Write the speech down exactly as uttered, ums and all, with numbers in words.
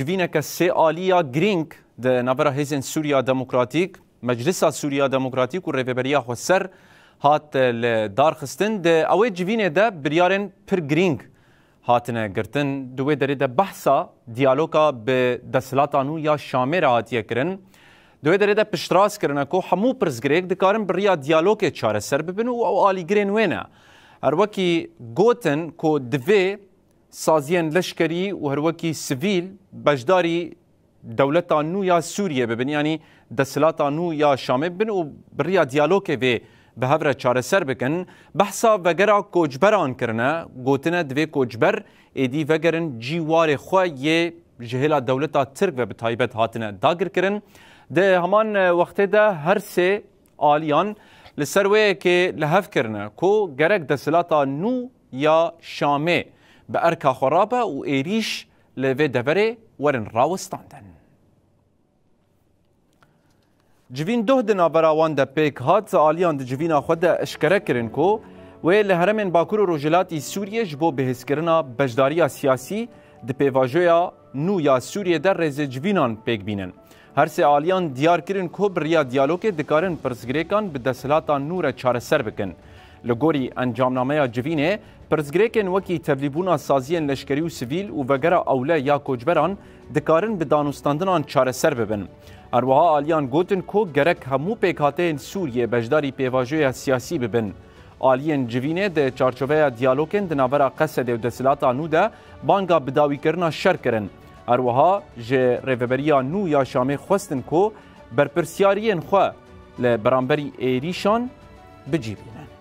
Civîneke sê alî ya girîng di navbera Hêzên Sûriya Demokratîk, Meclisa Sûriya Demokratîk û Rêveberiya Xweser hat li dar xistin. Di ew ê civînê de biryarên pir girîng hatine girtin. Di wê derê de behsa diyaloga bi desthilata nû ya Şamê re hatiye kirin. Di wê derê de piştrast kirine ku hemû pirsgirêk dikarin bi riya diyalogê çareser bibin û ew alîgirên wê ne. Her wekî gotin ku divê saziyên leşkerî û her wekî sivîl beşdarî dewleta nû ya Sûriyê bibin, yanî desthilata nû ya Şamê bibin û bi riya diyalogê vê bi hev re çareser bikin. Behsa vegera koçberan kirine, gotine divê koçber êdî vegerin cî warê xwe yê ji hêla dewleta Tirk ve bi taybet hatine dagirkirin. Di heman, e, wextê de her sê aliyan li ser wê yekê li hev kirine ku gerek desthilata nû ya Şamê bi erka xwe rabe û êrîş li vê deverê werin rawestandin. Civîn doh di navbera wan de pêk hat, aliyan di civîna xwe de eşkere kirin ku wê li herêmên Bakur û Rojhilatî Sûriyê ji bo bihêzkirina beşdariya siyasî di pêvajoya nû ya Sûriyê de rêzê civînan pêk bînin. Her sê aliyan diyar kirin ku bi riya diyalogê dikarin pirsgirêkan bi desthilata nû re çareser bikin. Li gorî encamnameya civînê, pirsgirêkên wekî tevlîbûna saziyên leşkerî û sivîl û vegera ewle ya koçberan dikarin bi danûstandinan çareser bibin. Her wiha aliyan gotin ku gerek hemû pêkhateyên Sûriyê beşdarî pêvajoya siyasî bibin. Aliyên civînê di çarçoveya diyalogên di navbera Qesedê û desthilata nû de banga bidawîkirina şer kirin. Her wiha ji rêveberiya nû ya Şamê xwestin ku berpirsiyariyên xwe li beramberî êrîşan bi cî bînin.